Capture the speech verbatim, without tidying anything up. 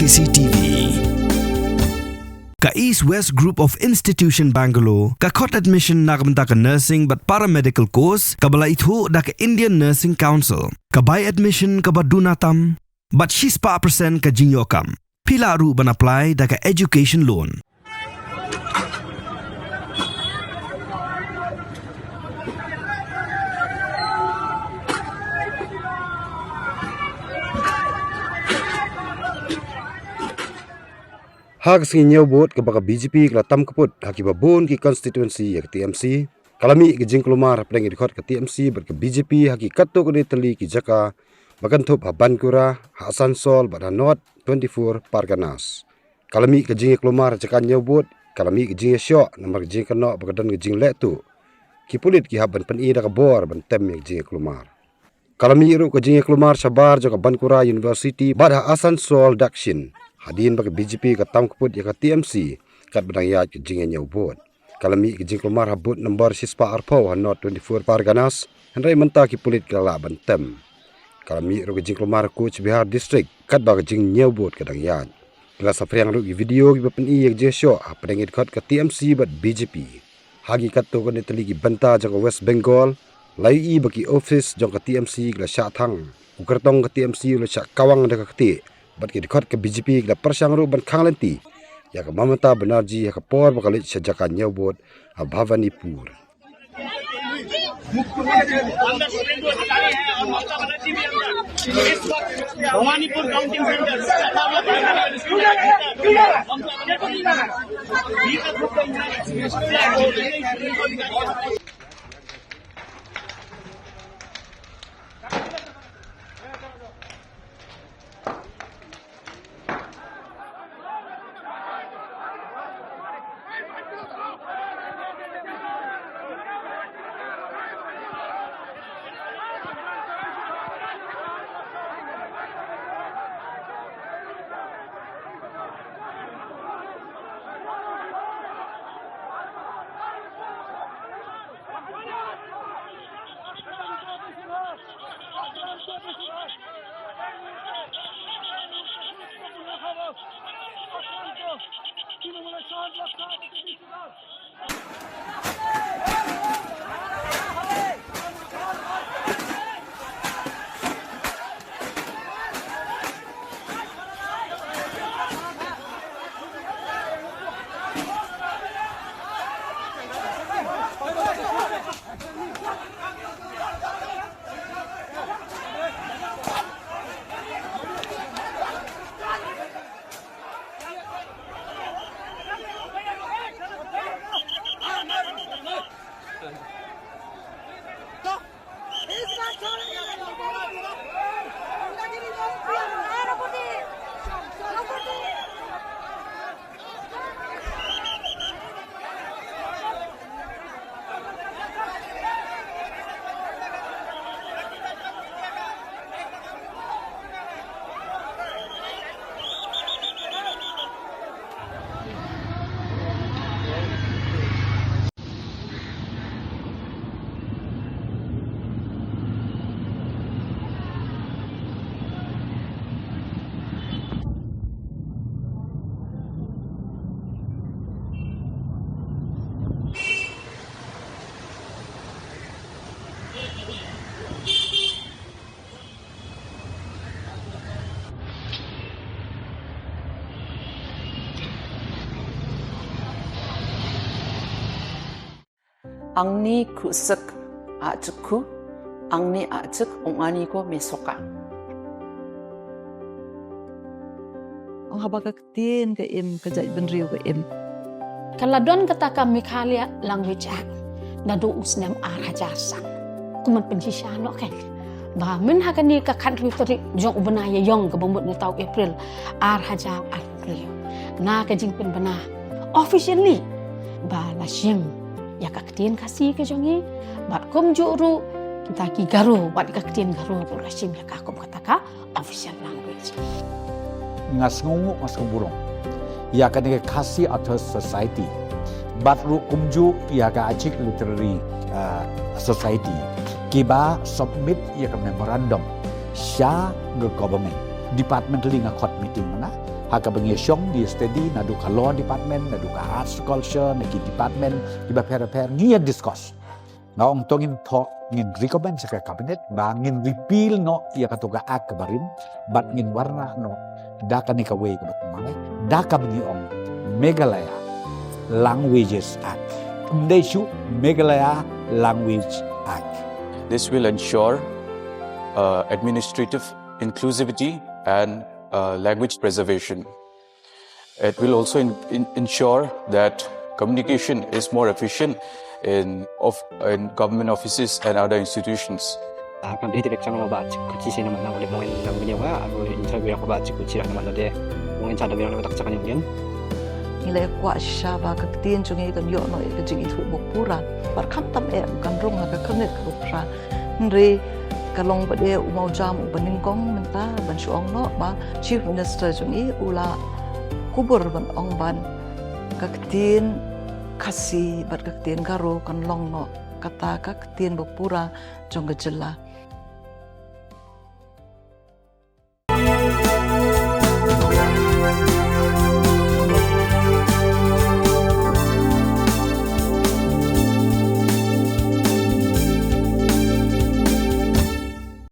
C C T V. Ka East West Group of Institution Bangalore ka khot admission na ka bynta ka nursing bad paramedical course kaba la ithuh da ka Indian Nursing Council. Ka bai admission kaba duna tam bad shispah percent ka jingïoh kam. Phi lah ruh ban apply da ka education loan. Ha ka sngi Ñiew Vote kaba ka B J P ka la tam kput ha kiba bun ki constituency ïa ka T M C, ka la mih ka jingkulmar hapdeng ki dkhot ka T M C bad ka B J P ha ki katto katne tylli ki jaka ba kynthup ha Bankura, ha Asansol bad ha North twenty-four Parganas. Ka la mih ka jingïakulmar ha jaka Ñiew Vote, ka la mih ka jingïashoh namar ka jingkynnoh ba ka don ka jingleh tuh. Ki pulit ki hap ban pyni da ka bor ban tem ïa ka jingïakulmar. Ka la mih ruh ka jingïakulmar shabar jong ka Bankura University bad ha Asansol Dakshin, hadien ba ka B J P ka tam kput ïa ka T M C katba dang ïaid ka jingïañiew vote. Ka la mih ka jingkulmar ha booth number shispah arphew ha North twenty-four Parganas, hynrei mynta ki pulit ki la lah ban tem. Ka la mih ruh ka jingkulmar ha Cooch Behar District katba ka jingñiew vote ka dang ïaid. Ki la saphriang ruh ki video kiba pyni ïa ka jingshoh hapdeng ki dkhot ka T M C bad B J P. Ha ki katto katne tylli ki bynta jong ka West Bengal, la ïohi ba ki ophis jong ka T M C ki la shah thang, u kyrtong ka T M C u la shah kawang da ka ktieh, bad ki dkhot ka B J P ki la pyrshang ruh ban khang lynti ïa ka Mamata Banerjee ha ka por ba ka leit sha jaka ñiew vote ha Bhawanipur. भवानीपुर काउंटिंग सेंटर। Angni khusyk ajukhu, angni ajuk ong ani ko mesoka. Ong haba ka ktien ka im, ka jaitbynriew ka im. Ka la don kata ka Meghalaya Language Act naduh u snem ar hajar san. Kumno pynshisha noh ka. Ba myn ha kane ka khathynriew tarik jong u bnai Ïaïong kaba mut mynta u April ar hajar arphew. Na ka jingpynbna officially ba la shim ïa ka ktien Khasi ka jong ngi, bad kumjuh ruh kita ki Garo bad ka ktien Garo ruh la shim ïa ka kum kata ka official language. Nga sngewnguh, nga sngewburom ïa kane ka Khasi Authors Society bad ruh kumjuh ïa ka Ajik Literary, uh, Society kiba submit ïa ka memorandum sha ka government. Departmentally nga khot meeting mynta, Ha kaba ngi shong ngi study naduh ka law department, naduh ka arts culture, na ki department kiba pher pher ngi ïa discuss. Nga ong to ngin thoh, ngin recommend sha ka cabinet ba ngin repeal noh ïa kato ka act kaba rim, bad ngin wanrah noh da kane kawei kaba thymmai, da kaba ngi ong Meghalaya Languages Act. Ym dei shuh, Meghalaya Language Act. This will ensure uh, administrative inclusivity and uh, language preservation. It will also in, in, ensure that communication is more efficient in, of, in government offices and other institutions. Ah, kan dei direct chang ba chi ku chi sien naman na ulit mo nang bini wa ago interview ko ba chi ku chi rak naman de mo ngi cha da biang na tak chang ni. Ngi la kwah shisha ba ka ktien jong ngi kan ïoh noh ïa ka jingithuh ba pura. Bad khamtam eh kan rung ha ka khyrnit kaba phra. Hynrei ka long ba dei u mawjam uba nyngkong mynta ban shu ong noh ba Chief Minister jong ngi u la kubur ban ong ban ka ktien Khasi bad ka ktien Garo kan long noh kata ka ktien ba pura jong ka jylla.